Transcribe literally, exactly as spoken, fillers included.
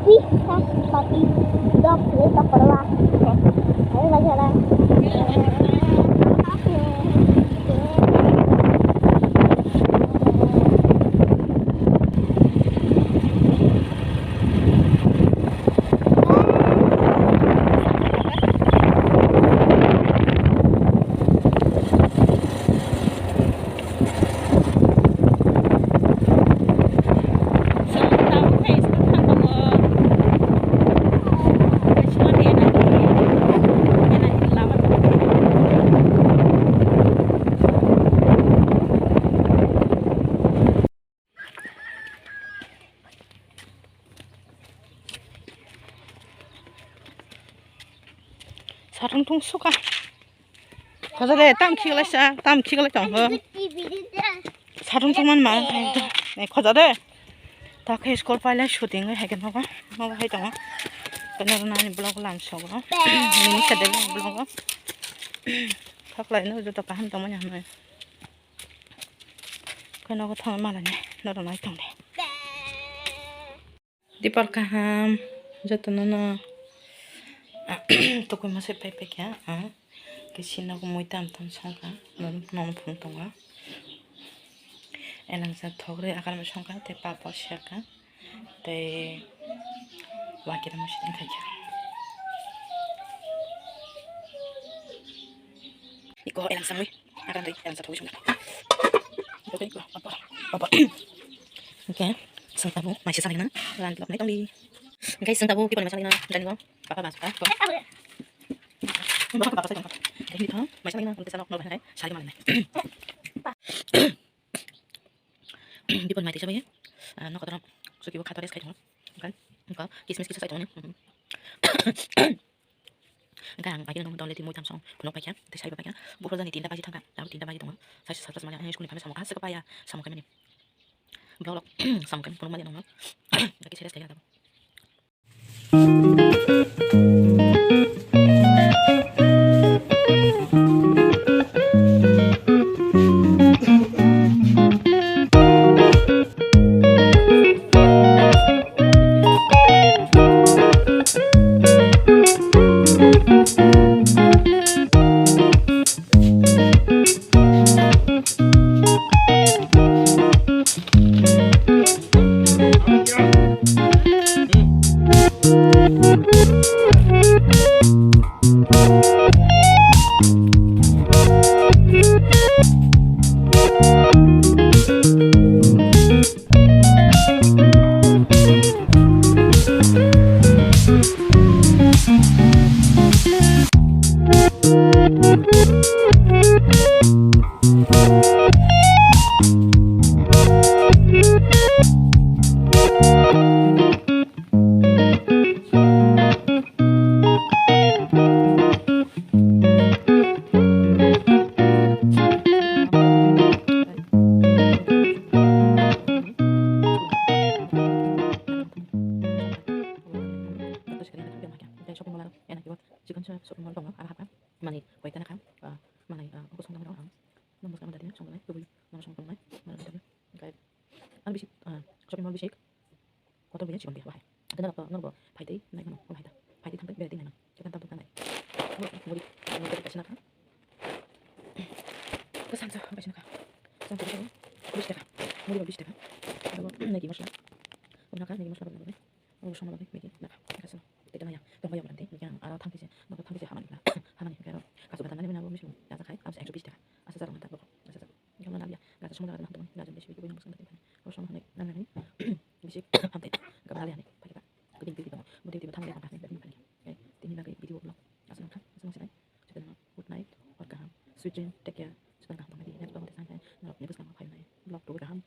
Pi, sa, papi, dok, le, tok, korwa. Ayo, lagi, lagi. Satung tung suka. Khoja de, tam khiklai sa, tam khiklai tong ho. Satung tong man ma. Eh, khoja de. Ta khe school pailai shooting hai khe nogo. Nogo hai tongo. Kano nani vlog lam sogo. Nini sa de vlog. Khaklai no joto kaham tong manya hanai. Khe nogo thangwi malani norok nai tong de. Dipor kaham jotono no. Tukui masa pai pai kha ang. Khe sini nogo mui tam tam songkha. Nono phung tongo. Elangsa thogre agar songkha tei papor serkha. Tei wakira masa tong kha. Iko elangsa mui. Akan dei, yang satu ujung. Oke, apa? Apa? Oke, sengtabu, masih saling nang, lan lok naik tong di. Oke, sengtabu, kita masih saling nang, dan gua, papa masuk, ah, gua. Bapak, bapak, saya, oke, ini tahu, masih saling nang, kita sanok, nol, hai, saling malam, hai. Bipon mai tisa bai, ah, nok kotor, suki bo khato rest khai thung, kan, ko, kismis kisa sai thung, hmm. Hingke ang agini nokni dol le twi mui thamsong phunuk paikha, tei saibo paikha. Buphuru jani tinta baji thangkha, abo tinta baji tongo. Sai se sapsa manya, ani school ni phamsa samung aswk paya, samung kaimani. Borok rok samung kaimani phunuk manya nongno. Hingke serious kaiya abo. Shopping mall, ena kibo chikon sa shopping mall tongo, aro hapkha manwi koi ta nakha, ah, manwi, ah, bosong tangmani ang. Nang bwskang dadi song tongnai, tubui nang song tongnai, manwi tubui. Hingke ano bisi, ah, shopping mall bisi kotor buya chikon buya bahai. Hingke norok to, norok bo phaitwi nai mano, bahai ta. Phaitwi thangtwi berai twi nai mano. Chikon tam tam tangnai. Muri, muri kaisa nakha. Bwskango kaisa nakha. Bwskango bish taka. Muri bo bish taka. Aro Maggi mosla. Nakha Maggi mosla bo nakha. Obo songma bagwi Maggi nakha. Nakha song. Tei tongmaya. Tongmaya bo nang tei. Hingke ang aro thangtwi se, nogo thangtwi se hamani kla. Hamani hingke aro kasu bata nani mano bisi. Yacha khai. Abo se ekso bish taka. Asa jaga manta bo. Asa jaga. Hingke omo nang ya. Kasu songma jaga nang tongmani. Jaga bisi bisi bo yang bwskango tei thani. Obo songma hanai. Nang nani. Bisi. Hamtei. Hingke omo nang ya hanai. Phai kha. Kuding twi twi tongo. Bo twi twi bo thang ya. Hingke tini bagwi video vlog. Asa nang kha. Asa nang sinai. Chwtwino good night. Hor kaham. Sweet dream. Take care. Chwtwino kaham tongmani. Next vlog o tei sai sai. Norok ni bwskango phainai. Vlog tubui kaham.